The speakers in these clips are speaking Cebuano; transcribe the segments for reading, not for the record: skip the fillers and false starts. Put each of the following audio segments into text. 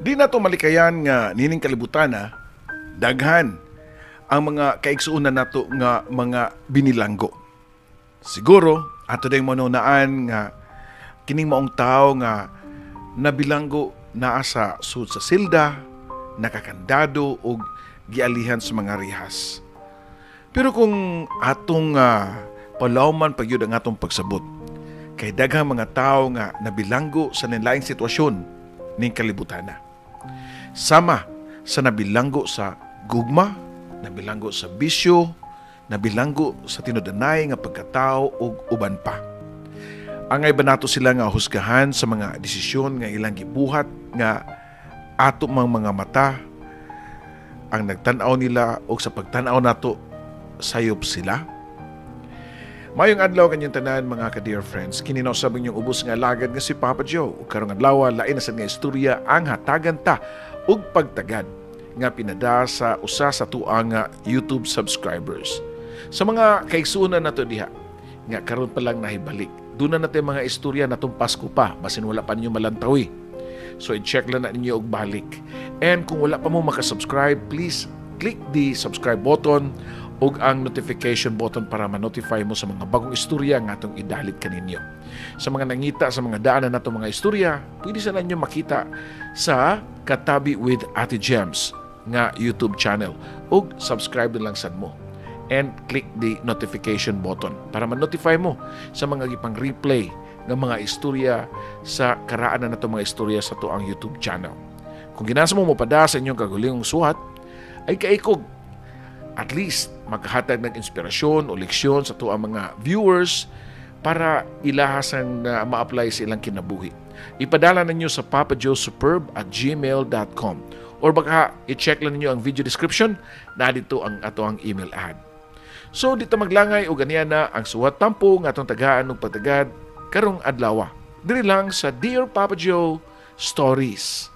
Di nato malikayan nga nining kalibutana daghan ang mga kaigsuonan nato nga mga binilanggo. Siguro ato ding manunaan nga kining maong tawo nga nabilanggo naa sa sud sa silda, nakakandado og gialihan sa mga rihas. Pero kung atong palawman pagyud ang atong pagsabot, kay daghang mga tawo nga nabilanggo sa laing sitwasyon ning kalibutana. Sama sa nabilanggo sa gugma, nabilanggo sa bisyo, nabilanggo sa tinudanay nga pagkatao ug uban pa. Angay ba nato sila nga husgahan sa mga desisyon nga ilang gibuhat nga ato mang mga mata ang nagtan-aw nila o sa pagtan-aw nato sayop sila? Mayong adlaw kanyang tanan mga ka-dear friends, kini na usab inyong ubos nga alagad nga si Papa Joe. Ug karong adlaw lain na sad nga istorya ang hatagan ta ug pagtagad nga pinada sa usa sa tuang YouTube subscribers. Sa mga kaigsuonan nato diha nga karon pa lang nahibalik, doon na natin mga istorya natong Pasko pa, basin wala pa ninyo malantawi. So i-check lang na ninyo og balik. And kung wala pa mo makasubscribe, please click the subscribe button ug ang notification button para ma-notify mo sa mga bagong istorya nga atong idalit kaninyo. Sa mga nangita sa mga daanan natong mga istorya, pwede sa ninyo makita sa Katabi with Ate Gems nga YouTube channel ug subscribe na lang sad mo and click the notification button para ma-notify mo sa mga gipang replay ng mga istorya sa karaan na natong mga istorya sa tuang YouTube channel. Kung ginasa mo mopada sa inyong kagulingong suhat, ay kaikog at least maghatag ng inspirasyon o leksyon sa tuang mga viewers para ilahasan na ma-apply sa ilang kinabuhi. Ipadala ninyo sa papajoesuperb@gmail.com or baka i-check lang ninyo ang video description na dito ang ato ang email ad. So dito maglangay o ganiya na ang suwat tampo nga atong tagaan og pagtagad karong adlaw. Diri lang sa Dear Papa Joe Stories.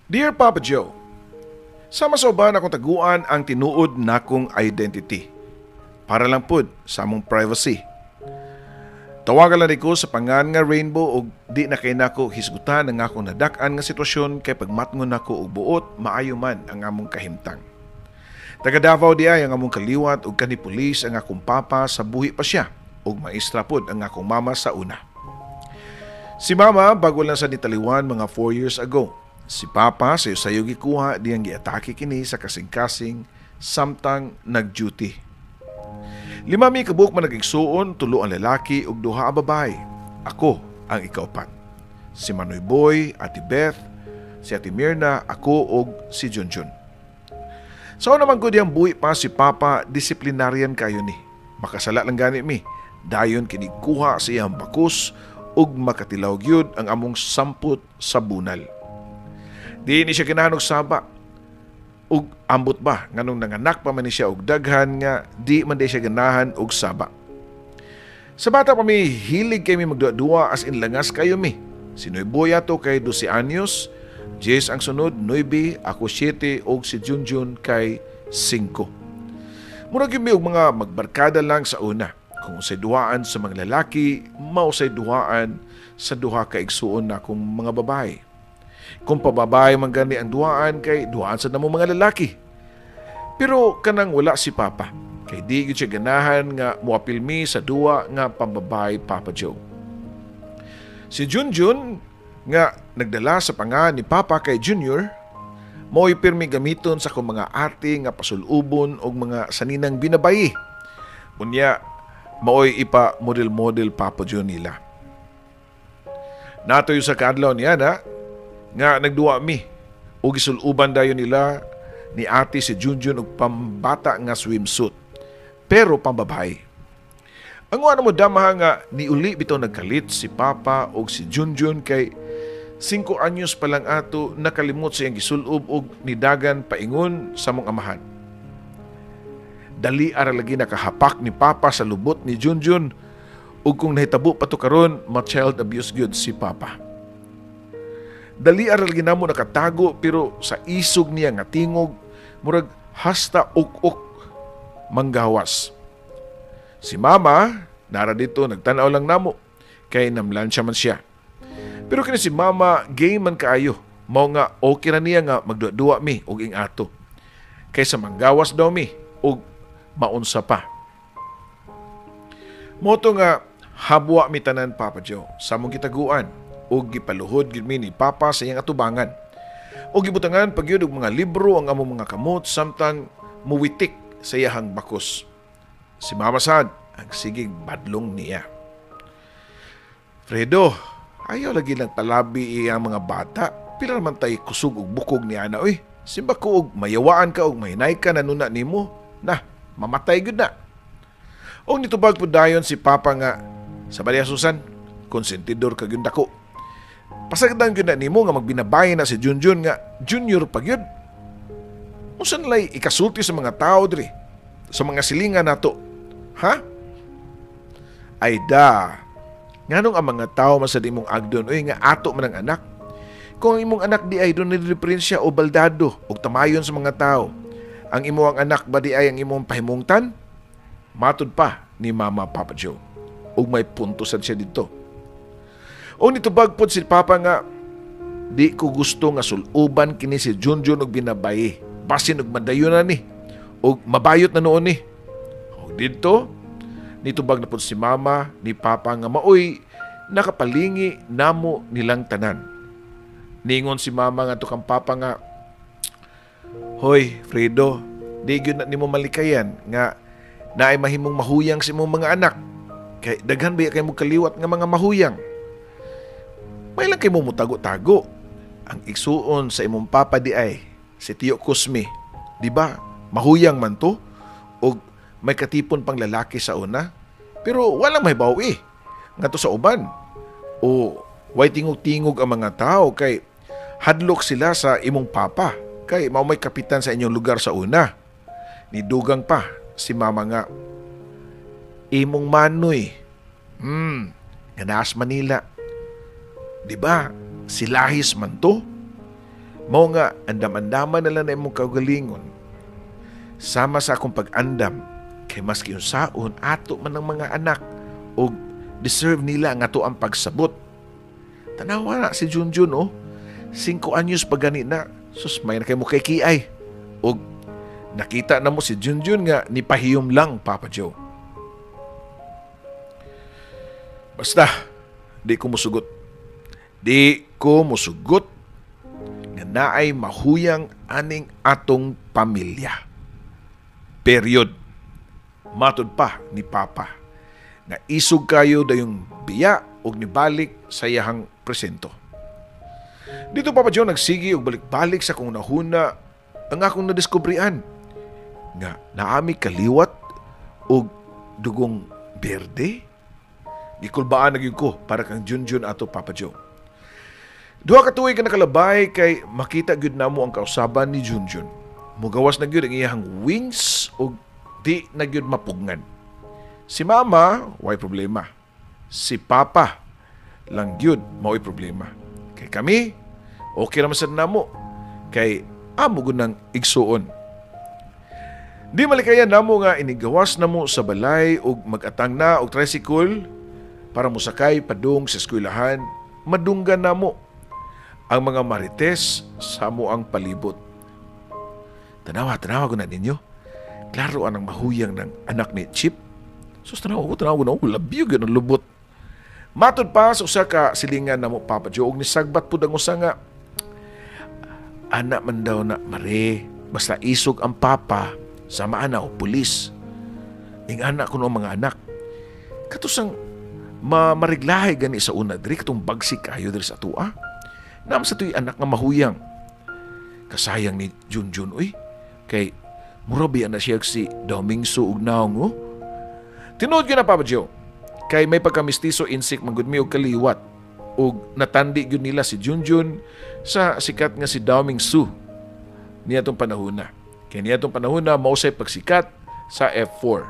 Dear Papa Joe, sama sa uban akong taguan ang tinuod nakong identity. Para lang pud sa among privacy. Tawagan lang ko sa pangan nga Rainbow og di na kay nako hisgutan ang akong nadak-an nga sitwasyon kay pagmatngon nako og buot maayo man ang among kahimtang. Taga Davao di ay ang among kaliwat og kani pulis ang akong papa sa buhi pa siya og maestra pud ang akong mama sa una. Si mama bago lang sa nitaliwan mga 4 years ago. Si Papa sayo-sayo gikuha diyang giatake kini sa kasing-kasing samtang nag-duty. 5 mi kabuok man nagigsuon, 3 ang lalaki ug 2 ang babae. Ako ang ikaupat. Si Manoy Boy, Ate Beth, si Ate Mirna, ako ug si Junjun. Sa una man gud diyang buhi pa si Papa, disiplinaryan kayo ni. Makasala lang gani mi. Dayon kini kuha sa iyang bakus ug makatilaw gyud ang among sampot sa bunal. Di ni siya ganahan og saba. Ug ambot ba nganong nanganak pa man ni siya og daghan nga di man di siya ganahan og saba. Sa bata pa mi hilig kay mi magduwa-duwa as in langas kayo mi. Si Noy Boy ato kay 12 anyos, Jess ang sunod 9, ako 7 ug si Junjun kay 5. Murag gyud mi og mga magbarkada lang sa una. Kung usay duhaan sa mga lalaki, mausay duhaan sa duha ka igsuon na kung mga babae. Kung pababae man gani ang duhaan kay duhaan sa namo mga lalaki. Pero kanang wala si Papa, kay di gyud siya ganahan nga moapil mi sa duwa nga pambabae, Papa Joe. Si Junjun nga nagdala sa panga ni Papa kay Junior, mao'y pirmi gamiton sa akong mga ate nga pasulubon og mga saninang binabayi. Unya mao'y ipa model-model Papa Joe nila. Natoy sa kaadlaw niya na nga nagduwa mi og gisuluban dayon nila ni ate si Junjun og pambata nga swimsuit pero pambabae. Ang wala mo dama nga niuli bitaw nagkalit si Papa og si Junjun kay 5 anyos pa lang ato nakalimot sa iyang gisulob og nidagan paingon sa mong amahan. Dali ara lagi nakahapak ni Papa sa lubot ni Junjun ug kung nahitabo pa to karon, ma-child abuse gyud si Papa. Dali ara lagi namo nakatago, pero sa isog niya nga tingog murag hasta uk-uk manggawas. Si Mama nara dito, nagtan-aw lang namo kay namlansya man siya. Pero kini si Mama gay man kaayo, mao nga okay ra niya nga magduwa-duwa mi og ing ato. Kaysa manggawas daw mi og maunsa pa. Moto nga habwa mi tanan, Papa Joe, sa among gitaguan ug gipaluhod gyud mi ni Papa sa iyang atubangan. Ug gibutangan pagyud og mga libro ang among mga kamot samtang muwitik sa iyahang bakos. Si Mama sad ang sigig badlong niya. "Fredo, ayaw lagi nagpalabi iyang mga bata. Pila naman tay kusog og bukog ni ana oy. Simba ko og mayawaan ka og mahinay ka na nuna nimo. Na, mamatay gyud na." Og nitubag pud dayon si Papa nga, "Sa Maria Susan, konsentidor ka gyud dako. Pasagdan gyud na nimo nga magbinabay na si Junjun nga junior pa gyud. Unsa nalay ikasulti sa mga tao diri sa mga silingan nato? Ha? Ay da, nganong ang mga tao man sa imong agdon oy nga ato man ang anak? Kung ang imong anak di ay doon ni diferensya o baldado og tamayon sa mga tao, ang imong anak ba di ay ang imong pahimungtan?" Matud pa ni Mama, Papa Joe. Ug may punto sad siya dito. O nitubag pod si Papa nga, "Di ko gusto nga suluban kini si Junjun og binabayi. Basin og madayon na ni og mabayot na noon ni." Og didto nitubag na pod si Mama ni Papa nga maoy nakapalingi namo nilang tanan. Ningon si Mama nga kang Papa nga, "Hoy, Fredo, di gyud na nimo malikayan nga naay mahimong mahuyang sa imong mga anak. Kay daghan ba kay mo kaliwat nga mga mahuyang? May lang kay mo mutago-tago. Ang igsuon sa imong papa di ay si Tio Cosme. Di ba? Mahuyang man to og may katipon pang lalaki sa una. Pero walang may bawi ngadto sa uban. O way tingog-tingog ang mga tao kay hadlok sila sa imong papa kay mao may kapitan sa inyong lugar sa una." Nidugang pa si Mama nga, "Imong manoy, nga naas Manila. Di ba, silahis man to? Mao nga andam-andaman na lang na imong kaugalingon. Sama sa akong pag-andam, kay maski unsaon ato man ang mga anak og deserve nila nga to ang pagsabot. Tanawa na si Junjun oh. 5 anyos pa gani na. Sus, may na kay mo kay kiay." Og nakita na mo si Junjun nga ni pahiyom lang, Papa Joe. Basta, di ko musugot. Di ko musugot nga naay mahuyang aning atong pamilya. Period. Matud pa ni Papa nga isog kayo dayong biya og nibalik sa iyahang presento. Dito, Papa Joe, nagsigi og balik-balik sa kong nahuna ang akong nadiskubrian nga naami kaliwat og dugong berde. Gikulbaan na gyud ko para kang Junjun ato, Papa Joe. 2 ka tuig ka nakalabay kay makita gyud namo ang kausaban ni Junjun. Mugawas na gyud ang iyahang wings og di na gyud mapugngan. Si Mama, way problema. Si Papa lang gyud mao'y problema. Kay kami, okay naman sad namo. Kay amo gud nang igsuon. Di malikayan namo nga inigawas namo sa balay og mag-atang na og tricycle para mosakay padung sa eskwelahan, madunggan namo ang mga marites sa amo ang palibot. Tanawa, tanawa ko na ninyo. Klaro anang mahuyang ng anak ni Chip. Sus, tanawa ko, tanawa ko na, oh, labiyo gyud ang lubot. Matod pa sa usa ka silingan namo, Papa Joe, og nisagbat pud ang usa nga anak man daw na mare, basta isog ang papa, sama ana o pulis. Ing anak kuno ang mga anak. Katusang mariglahay gani sa una diri katong bagsik kayo diri sa atua. Naam sa tuy anak nga mahuyang. Kasayang ni Junjun uy. Kay mura biya na siya si Domingso ug naong oh. Tinuod gyud na, Papa Joe. Kay may pagkamistiso insik man gud mi og kaliwat. Ug natandi gyud nila si Junjun sa sikat nga si Daoming Su niadtong panahona. Kay niadtong panahona mao say pagsikat sa F4.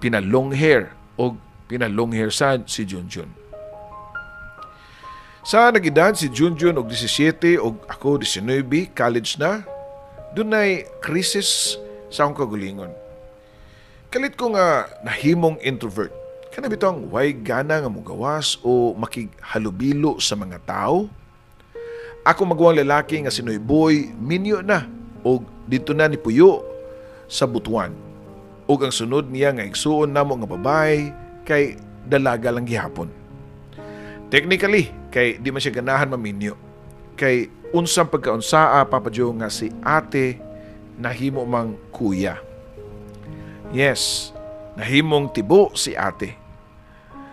Pina-long hair og pina-long hair sad si Junjun. Sa nag-edad si Junjun og 17 og ako 19, college na, dunay krisis sa akong kagulingon. Kalit ko nga nahimong introvert. Kana bitong way gana nga mugawas o makighalubilo sa mga tao. Ako maguwang lalaki nga si Noy Boy, minyo na og didto na ni puyo sa Butuan. Og ang sunod niya nga igsuon namo nga babae kay dalaga lang gihapon. Technically, kay di man siya ganahan maminyo. Kay unsang pagkaunsaa, Papa Joe, nga si ate nahimo mang kuya. Yes, nahimong tibo si ate.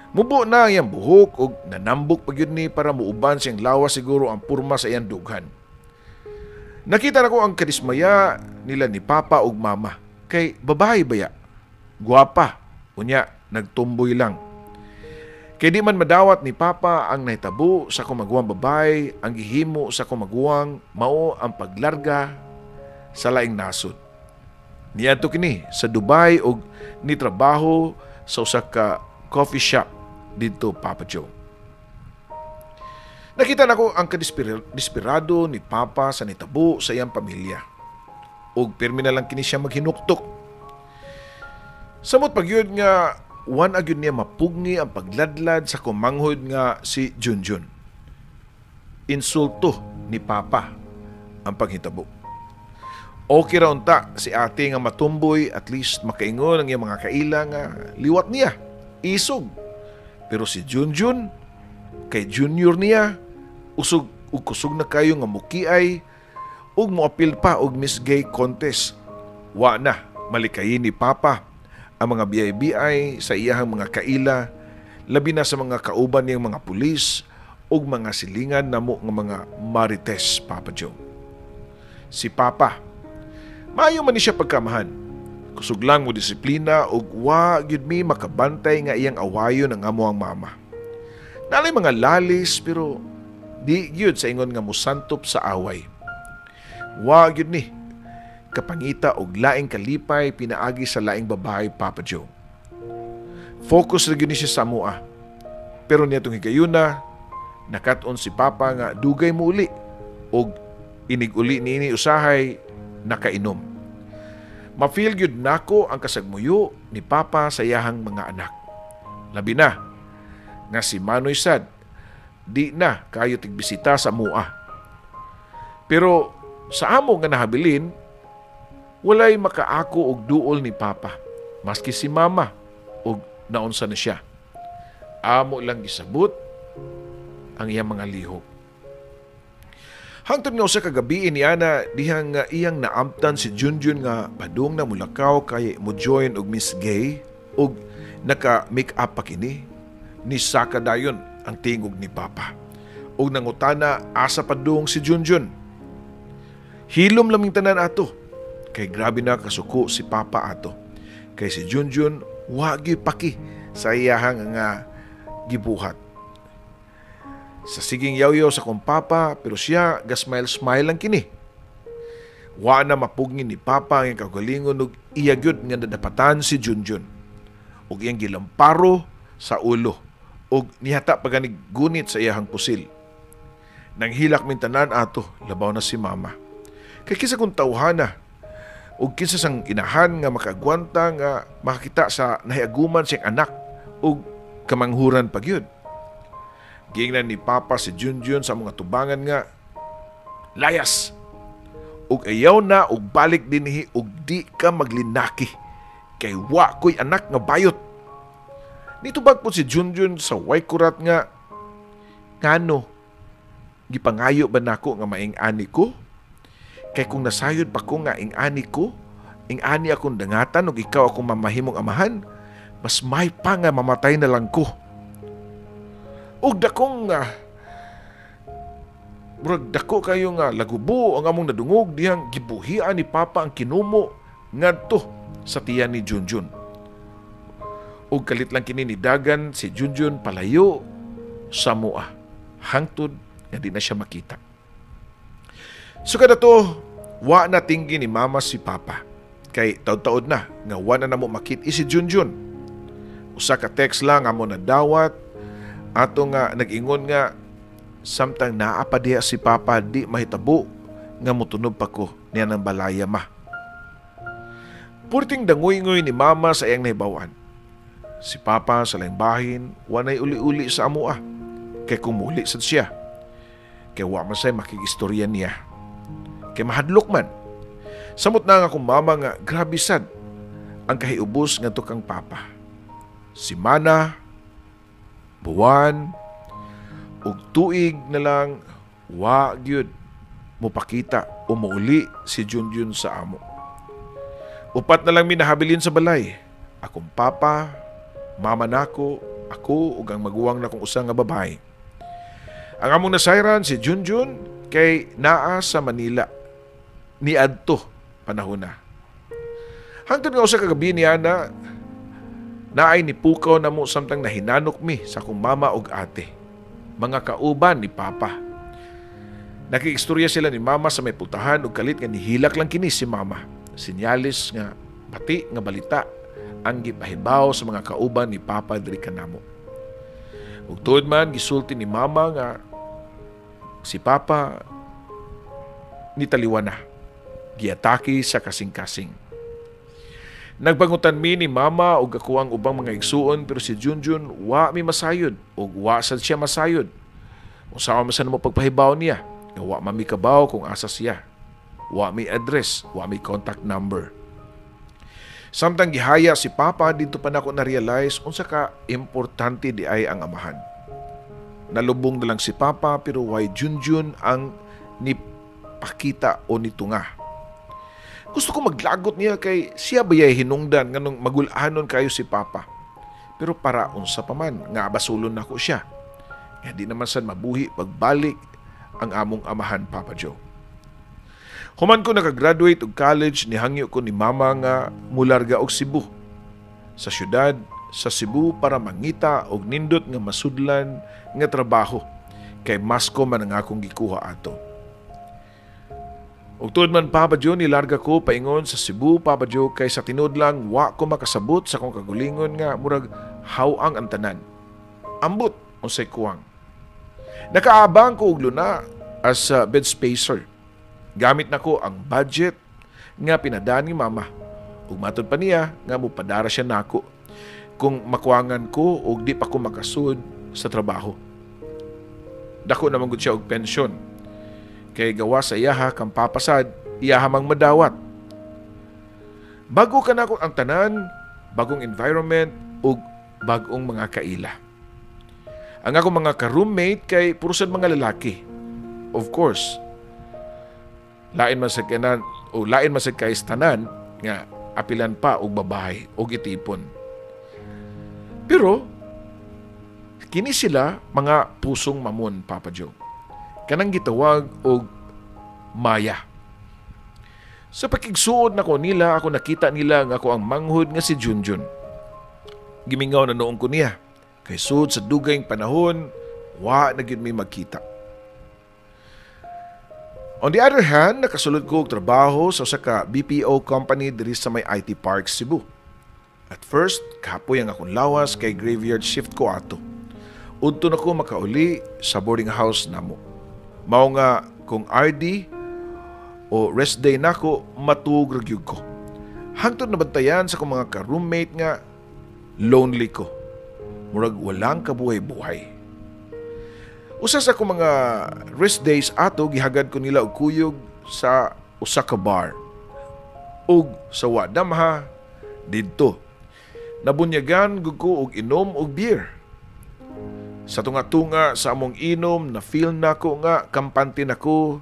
Mubo na ang iyang buhok og nanambok pa gyud ni para muuban siyang lawas, siguro ang purma sa iyang dughan. Nakita nako ang kadismaya nila ni Papa ug Mama. Kay babae baya? Guwapa. Unya, nagtumboy lang. Kay di man madawat ni Papa ang nahitabo sa kumaguwang babae, ang gihimo sa kumaguwang mao ang paglarga sa laing nasod. Niadto kini sa Dubai og nitrabaho sa usa ka coffee shop didto, Papa Joe. Nakita nako ang kadesperado ni Papa sa nitabo sa iyang pamilya. Ug pirmi na lang kini siya maghinuktok. Samot pagyud nga wan agyud niya mapugni ang pagladlad sa kumanghod nga si Junjun. Insulto ni Papa ang paghitabo. Okay ra unta si ate nga matumboy, at least makaingon ang iyang mga kaila nga liwat niya, isog. Pero si Junjun, kay junior niya, usog ug kusog na kayo nga mukiay ug moapil pa og Miss Gay contest. Wa na malikayin ni Papa ang mga BIBI sa iyahang mga kaila, labi na sa mga kauban niyang mga pulis ug mga silingan namo nga mga marites, Papa Joe. Si Papa, maayo man ni siya pagkamahan. Kusog lang mo disiplina ug wa gyud mi makabantay nga iyang awayon ang amoang mama. Nalay mga lalis pero di gyud sa ingon nga mosantop sa away. Wa gyud ni kapangita og laing kalipay pinaagi sa laing babae, Papa Joe. Focus ra gyud ni siya sa amoa. Pero niadtong higayuna, nakat-on si Papa nga dugay mo uli og inig-uli niini usahay nakainom. Ma-feel gyud nako ang kasagmuyo ni Papa sa iyahang mga anak. Labi na nga si Manoy sad di na kayo tigbisita sa mua. Pero sa amo nga nahabilin, walay makaako og duol ni Papa, maski si Mama og naunsa na siya. Amo lang gisabot ang iyang mga lihok. Hangtod nga usa ka gabi ni ana dihang nga iyang naamtan si Junjun nga padung na mulakaw kay mo join og Miss Gay og naka make up pa kini. Nisaka dayon ang tingog ni Papa. Og nangutana asa padung si Junjun. Hilom laming tanan ato. Kay grabe na kasuko si Papa ato. Kay si Junjun wagi paki sa iyahang nga gibuhat. Sa siging yaw-yaw sa kong papa, pero siya ga-smile-smile lang kini. Wa na mapugni ni Papa ang kagalingon og iya gyud nga nadapatan si Junjun. Og iyang gilamparo sa ulo og nihata paganig gunit sa iyahang pusil. Nanghilak min tanan ato, labaw na si Mama. Kay kinsa kung tawhana og kinsa sang inahan nga makagwanta nga makakita sa nahiaguman siyang anak og kamanghuran pa gyud. Giingnan ni Papa si Junjun sa mga tubangan nga layas. Ug ayaw na og balik dinhi og di ka maglinaki kay wa ko'y anak nga bayot. Nitubag po si Junjun sa way kurat nga ngano gipangayo ba nako nga maing-ani ko? Kay kung nasayod pa ko nga ing-ani ko, ing-ani akong dangatan ug ikaw akong mamahimong amahan, mas may pa nga mamatay na lang ko. Ug dakong murag dako kayo nga lagubo ang among nadungog dihang gibuhian ni Papa ang kinumo ngadto sa tiyan ni Junjun. Ug kalit lang kini ni dagan si Junjun palayo sa mua. Hangtod nga di na siya makita. So kada to, wa na tinggi ni mama si papa. Kay taod-taod na nga wa na namo makit si Junjun. Usa ka text lang amo nadawat ato nga nag-ingon nga samtang naa pa diha si papa, di mahitabo nga motunob pa ko niya ng balaya, ma. Purting dangoy-ngoy ni mama sa iyang nahibawan. Si papa sa laing bahin, wanay uli-uli sa amoa. Kay kumuli sad siya. Kay wa man say makigistorya niya. Kay mahadlok man. Samot na nga akong mama nga grabe sad ang kahiubos ngadto kang papa. Simana, buwan, ug tuig na lang wa gyud mopakita o muuli si Junjun sa amo. Upat na lang mi nahabilin sa balay. Akong papa, mama nako, ako ug ang maguwang nakong usa nga babae. Ang among nasayran si Junjun kay naa sa Manila niadto panahon na. Hangtod nga usa ka gabi niya na naay nipukaw na mo samtang nahinanok mi sa akong mama ug ate. Mga kauban ni papa. Nakiistorya sila ni mama sa may pultahan ug kalit nga nihilak lang kini si mama. Sinyalis nga pati nga balita ang gipahibaw sa mga kauban ni papa diri kanamo. Ug tuod man gisulti ni mama nga si papa nitaliwa na, giatake sa kasing-kasing. Nagbangutan mi ni mama ug ako ang ubang mga igsuon, pero si Junjun wa mi masayod ug wa sad siya masayod. Unsa man sa namo pagpahibaw niya? Nga wa man mi kabaw kung asa siya. Wa mi address, wa mi contact number. Samtang gihaya si papa, dito pa nako na-realize unsa ka importante di ay ang amahan. Nalubong na lang si papa pero why Junjun ang nipakita o nitunga. Gusto ko maglagot niya kay siya bayay hinungdan nganong magulanon kayo si papa. Pero para unsa pa man nga basulon nako siya. Nga di naman sad mabuhi pagbalik ang among amahan, Papa Joe. Human ko nakagraduate og college, nihangyo ko ni mama nga mularga og Cebu. Sa syudad sa Cebu para mangita og nindot nga masudlan nga trabaho kay masko man ang akong gikuha ato. Ug tuod man, Papa Joe, nilarga ko paingon sa Cebu, Papa Joe, kay sa tinuod lang wa ko makasabot sa akong kagulingon nga murag haw-ang ang tanan. Ambot unsay kuwang. Nakaabang ko og luna as a bed spacer. Gamit nako ang budget nga pinadaan ni mama. Ug matod pa niya nga mopadara siya nako kung makuwangan ko og di pa ko makasud sa trabaho. Dako naman gud siya og pensyon. Kay gawa sa iyaha kang papasad, iyaha mang madawat. Bago ka nako ang tanan, bagong environment ug bagong mga kaila. Ang akong mga ka-roommate kay puro sad mga lalaki. Of course, lain man sa kanan o lain man sa kay tanan nga apilan pa og babae og itipon. Pero kini sila mga pusong mamon, Papa Joe. Kanang gitawag og maya. Sa pakigsuod nako nila, ako nakita nila nga ako ang manghod nga si Junjun. Gimingaw na noong ko niya. Kay sud sa dugayng panahon, wa na gyud mi magkita. On the other hand, nakasulod ko og trabaho sa usa ka BPO company diri sa may IT Park, Cebu. At first, kapoy ang akong lawas kay graveyard shift ko ato. Udto na ko makauli sa boarding house namo. Mao nga kung RD o rest day nako, matuog ra gyud ko. Hangtod nabantayan sa akong mga ka-roommate nga lonely ko. Murag walang kabuhay-buhay. Usa sa akong mga rest days ato, gihagad ko nila og kuyog sa usa ka bar. Ug sa wa damha didto, nabunyagan gud ko og inom og beer. Sa tunga-tunga sa among inom, na feel nako nga kampante nako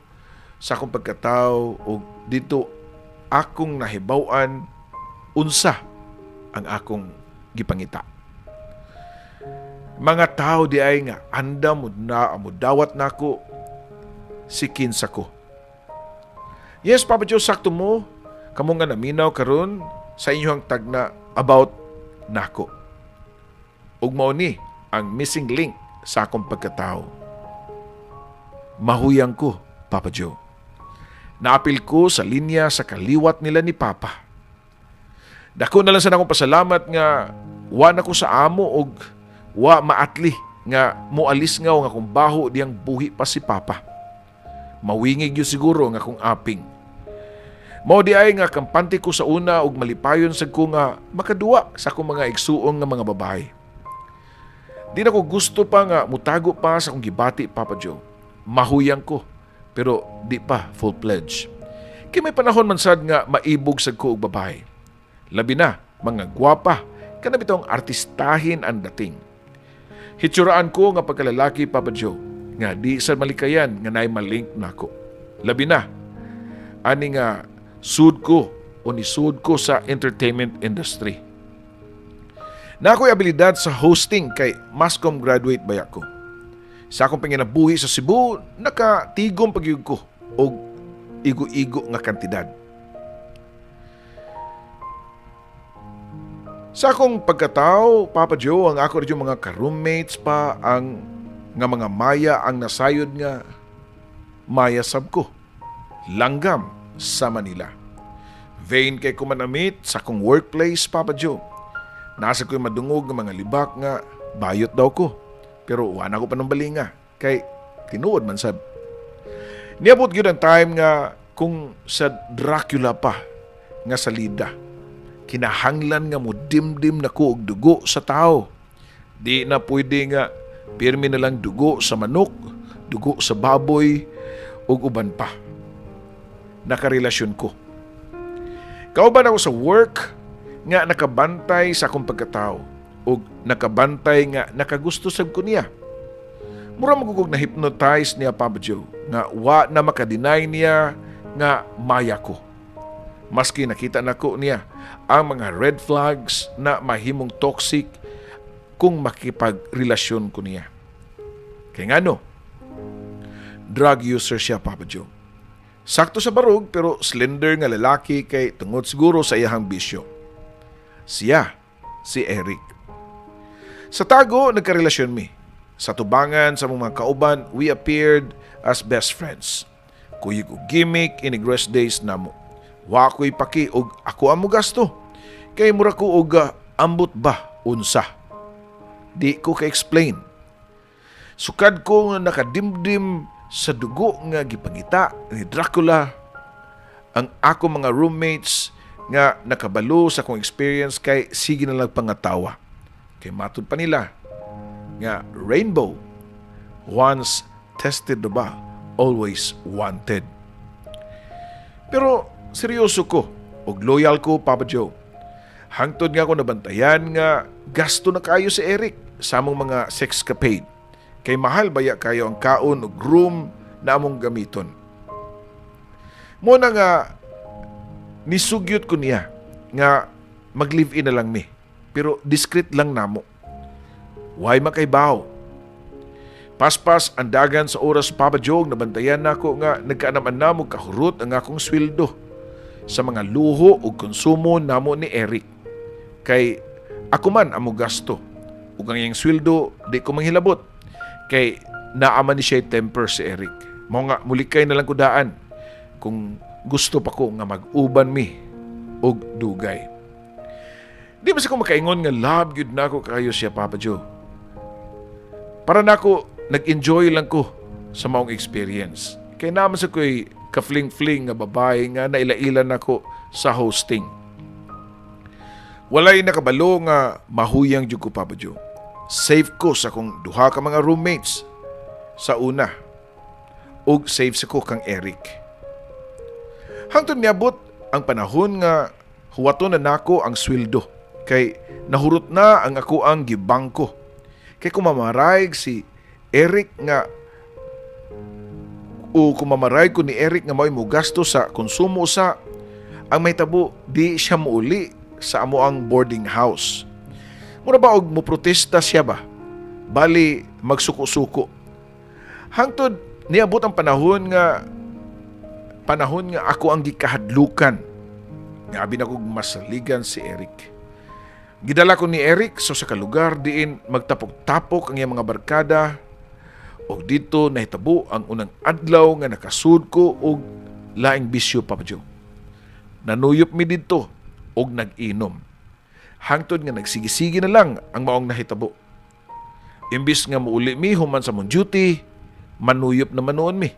sa akong pagkatao ug dito akong nahibaw-an unsa ang akong gipangita. Mga tao di ay nga andam mo na mo dawat nako si kinsa ko. Yes, Papa Joe, sakto mo kamo nga naminaw karon sa inyong tagna about nako. Ug mao ni ang missing link sa akong pagkatao. Mahuyang ko, Papa Joe. Naapil ko sa linya sa kaliwat nila ni Papa. Dako na lang sa akong pasalamat nga wa na ko sa amo og wa maatli nga moalis nga nga akong baho diyang buhi pa si Papa. Mawingig yun siguro nga akong aping. Mao di ay nga kampante ko sa una og malipayon sad ko nga makaduwa sa akong mga igsuong nga mga babae. Di na ko gusto pa nga mutago pa sa akong gibati, Papa Joe. Mahuyang ko, pero di pa full-fledged. Kay may panahon man sad nga maibog sad ko og babae. Labi na, mga gwapa, kana bitong artistahin ang dating. Hitsuraan ko nga pagkalalaki, Papa Joe, nga di sad malikayan nga naay malink nako. Labi na, ani nga sud ko o nisud ko sa entertainment industry. Na ako'y abilidad sa hosting kay Mascom graduate baya ko. Sa akong panginabuhi sa Cebu, nakatigom pagyud ko og igo-igo nga kantidad. Sa akong pagkatao, Papa Joe, ang ako rin yung mga ka-roommates pa, ang nga mga maya ang nasayod nga maya sab ko. Langgam sa Manila. Vain kay kumanamit sa akong workplace, Papa Joe. Nasa ko'y madungog ng mga libak nga bayot daw ko. Pero wala ko pa ng balinga. Kay tinuod man sab. Niabot gyud ang time nga kung sa Dracula pa nga salida. Kinahanglan nga modimdim na ko og dugo sa tao. Di na pwede nga pirmi na lang dugo sa manok, dugo sa baboy, ug uban pa. Nakarelasyon ko. Kauban ako sa work nga nakabantay sa akong pagkatao ug nakabantay nga nakagusto sab ko niya. Mura magugog na hypnotize niya, Papa Joe, nga wa na makadeny niya nga maya ko. Maski nakita nako niya ang mga red flags na mahimong toxic kung makipagrelasyon ko niya. Kaya nga no, drug user siya, Papa Joe. Sakto sa barog pero slender nga lalaki kay tungod siguro sa iyahang bisyo. Siya, si Eric. Sa tago, nagkarelasyon mi. Sa tubangan sa mga kauban, we appeared as best friends. Kuyog og gimmick in rest days namo. Wa ko'y paki og ako ang mogasto. Kay mura ko og ambot ba unsa. Di ko ka-explain. Sukad ko nga nakadimdim sa dugo nga gipangita ni Dracula ang ako mga roommates nga nakabalo sa akong experience kay sige na lang pangatawa. Kay matud pa nila nga rainbow once tested na ba, always wanted. Pero seryoso ko og loyal ko, Papa Joe. Hangtod nga ako nabantayan nga gasto na kayo si Eric sa among mga sexcapade. Kay mahal baya kayo ang kaon og room na among gamiton. Muna nga nisugyot ko niya nga mag-live-in na lang mi. Pero discreet lang namo. Way makaibaw. Paspas ang dagan sa oras, Papa Joe, nabantayan nako nga nagkaanam-anam og kahurot ang akong sweldo sa mga luho ug konsumo namo ni Eric. Kay ako man amo gasto ug ang iyang sweldo di ko manghilabot. Kay naaman ni siya temper si Eric. Mao nga mulikay na lang ko daan kung gusto pa ko nga mag-uban mi og dugay. Di ba sa ko makaingon nga love gyud nako kayo siya, Papa Joe. Para nako nag-enjoy lang ko sa maong experience. Kay naman sa ko'y ka-fling-fling nga babae nga nailailan nako sa hosting. Walay nakabalo nga mahuyang jud ko, Papa Joe. Safe ko sa akong duha ka mga roommates sa una ug safe sa ko kang Eric. Hangtod niabot ang panahon nga huwaton na nako ang sweldo kay nahurot na ang ako ang gibangko. Kay kumamaray si Eric nga o kumamaray ko ni Eric nga mao'y mogasto sa konsumo sa ang may tabo di siya muuli sa amo ang boarding house. Mura ba og moprotesta siya ba? Bali magsuko-suko. Hangtod niabot ang panahon nga ako ang gikahadlukan. Nga abi na kog masaligan si Eric. Gidala ko ni Eric sa ka lugar diin magtapok-tapok ang iyang mga barkada Og dito nahitabo ang unang adlaw nga nakasud ko og laing bisyo, Papa Joe. Nanuyop mi didto og nag-inom. Hangtod nga nagsigisigi na lang ang maong nahitabo. Imbis nga muuli mi human sa mong duty, manuyop na man nuon mi.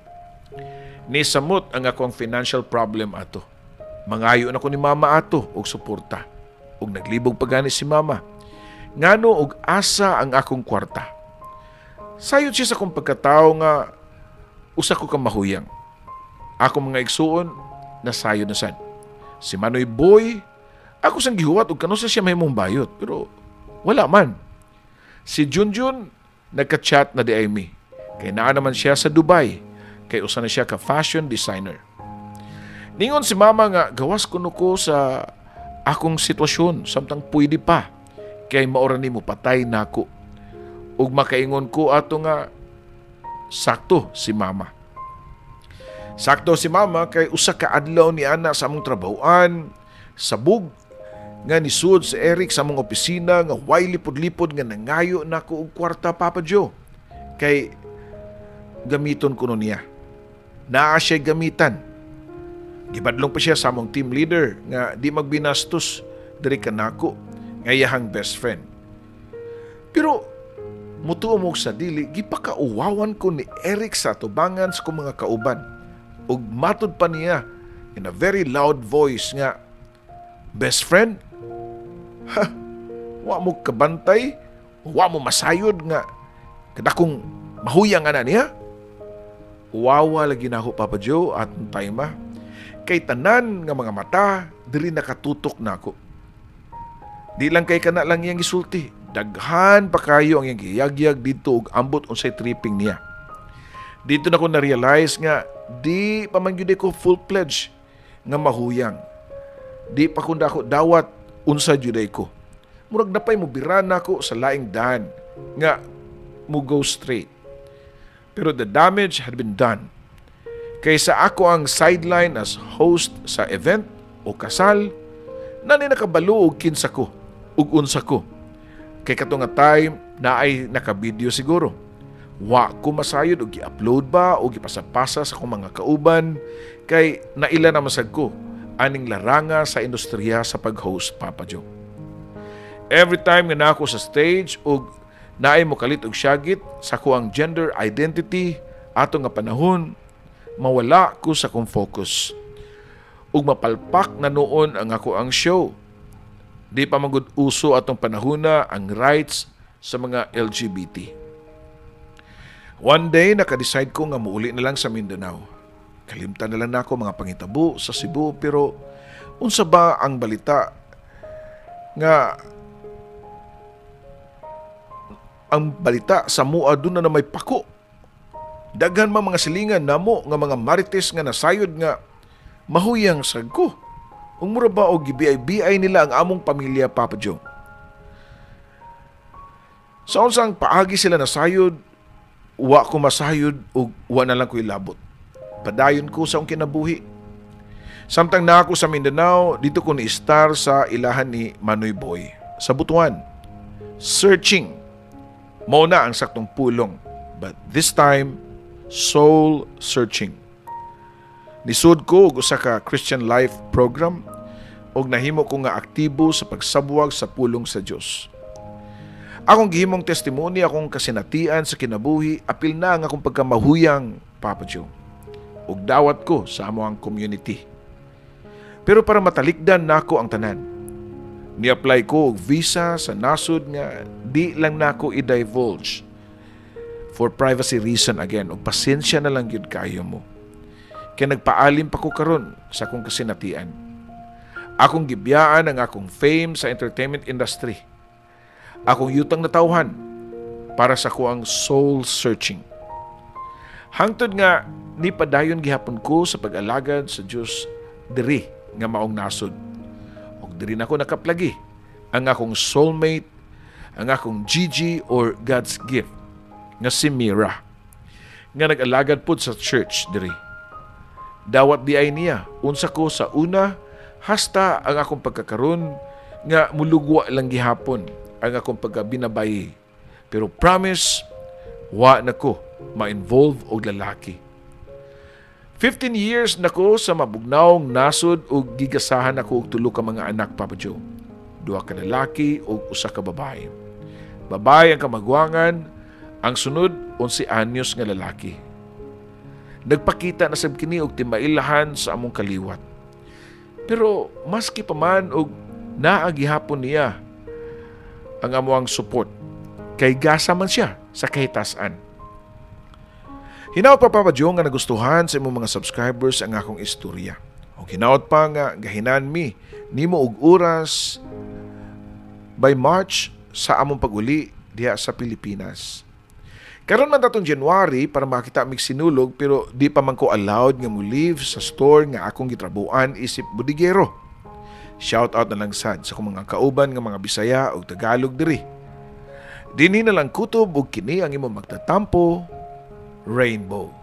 Nisamot ang akong financial problem ato. Mangayo na ko ni mama ato og suporta. Og naglibog pa gani si mama. Ngano og asa ang akong kwarta. Sayod siya sa akong pagkatao nga usa ko ka mahuyang. Ako mga igsuon, nasayod na sad. Si Manoy Boy, ako sang gihuwat og kanus-a siya mahimong bayot, pero wala man. Si Junjun, nagka-chat na diay mi. Kay naa naman siya sa Dubai, kay usa na siya ka fashion designer. Ningon si mama nga gawas kuno ko sa akong sitwasyon samtang pwede pa, kay maora ni mo patay nako. Ug makaingon ko ato nga sakto si mama. Sakto si mama kay usa ka adlaw ni ana sa among trabahoan, sabog nga nisud si Eric sa among opisina nga way lipod-lipod nga nangayo nako og kwarta, Papa Joe. Kay gamiton kuno niya. Naa siya gamitan. Gibadlong pa siya sa among team leader nga di magbinastos diri kanako nga iyahang best friend. Pero mutuo mo sa dili, gipakauwawan ko ni Eric sa tubangan sa kong mga kauban. Ug matud pa niya in a very loud voice nga, "Best friend? Ha, wa mo kabantay, wa mo masayod nga kadakong mahuyang ana niya." Wawa lagi na ako, Papa Joe, at time kay tanan nga mga mata diri nakatutok nako. Di lang kay kana lang iyang gisulti, daghan pa kayo ang iyang giyagyag didto og ambot unsay tripping niya. Dito na ko na-realize nga di pa man gyud ko full-fledged nga mahuyang. Di pa kunda ako dawat unsa jud ko. Murag napay mo bira nako sa laing daan nga mo go straight. Pero the damage had been done. Kaysa ako ang sideline as host sa event o kasal, nani nakabalo og kinsa ko ug unsa ko. Kay kato nga time na ay naka-video siguro. Wa ko masayod og gi-upload ba o gipasapasa sa akong mga kauban kay naila na masag ko aning laranga sa industriya sa pag-host, Papa Joe. Every time nga nako sa stage og naay mo kalit og syagit sa ang gender identity ato nga panahon, mawala ko sa akong focus. Ug mapalpak na noon ang ako ang show. Di pa magud uso atong panahona ang rights sa mga LGBT. One day, naka-decide ko nga muuli na lang sa Mindanao. Kalimtan na lang nako mga pangitabo sa Cebu, pero unsa ba ang balita nga ang balita sa mua doon na may pako. Daghan man mga silingan namo nga mga marites nga nasayod nga mahuyang sad ko. Ug mura ba og gibiay-biay nila ang among pamilya, Papa Joe. Sa unsang paagi sila nasayod, wa ko masayod ug wa na lang ko ilabot. Padayon ko sa akong kinabuhi. Samtang na ako sa Mindanao, dito ko ni-star sa ilahan ni Manoy Boy sa Butuan. Searching. Mao na ang saktong pulong. But this time, soul searching. Nisud ko og usa ka Christian Life program ug nahimo ko nga aktibo sa pagsabwag sa pulong sa Dios. Akong gihimong testimony akong kasinatian sa kinabuhi, apil na ang akong pagkamahuyang, Papa Joe. Ug dawat ko sa among community. Pero para matalikdan nako ang tanan, ni-apply ko og visa sa nasod nga di lang nako i-divulge for privacy reason again, ug pasensya na lang gyud kayo mo. Kay nagpaalim pa ko karon sa akong kasinatian. Akong gibiyaan ang akong fame sa entertainment industry. Akong yutang natawhan para sa kuang soul searching. Hangtod nga ni padayon gihapon ko sa pag-alagad sa Dios diri nga maong nasod. Ug diri nako nakaplagi ang akong soulmate, ang akong GG or God's gift nga si Mira nga nag-alagad pud sa church diri. Dawat di ay niya unsa ko sa una hasta ang akong pagkakaron nga mulugwa lang gihapon ang akong pagkabinabayi. Pero promise, wa na ko ma-involve og lalaki. 15 years na ko sa mabugnawng nasod ug gigasahan ako og tulo ka mga anak, Papa Joe. Duha ka lalaki ug usa ka babae. Babae ang kamagwangan, ang sunod 11 anyos nga lalaki. Nagpakita na sab kini og timailahan sa among kaliwat. Pero maski pa man og naa gihapon niya ang amoang support, kay gasa man siya sa kahitasan. Hinaot pa, Papa Joe, nga nagustuhan sa imong mga subscribers ang akong istorya. O hinaot pa nga gahinan mi nimo og oras by March sa among pag-uli diha sa Pilipinas. Karon man datong January para makita mig Sinulog, pero di pa man ko allowed nga mo leave sa store nga akong gitrabuan isip budigero. Shout out na lang sad sa akong mga kauban nga mga Bisaya ug Tagalog diri. Dinhi na lang kutob ug kini ang imong magtatampo, Rainbow.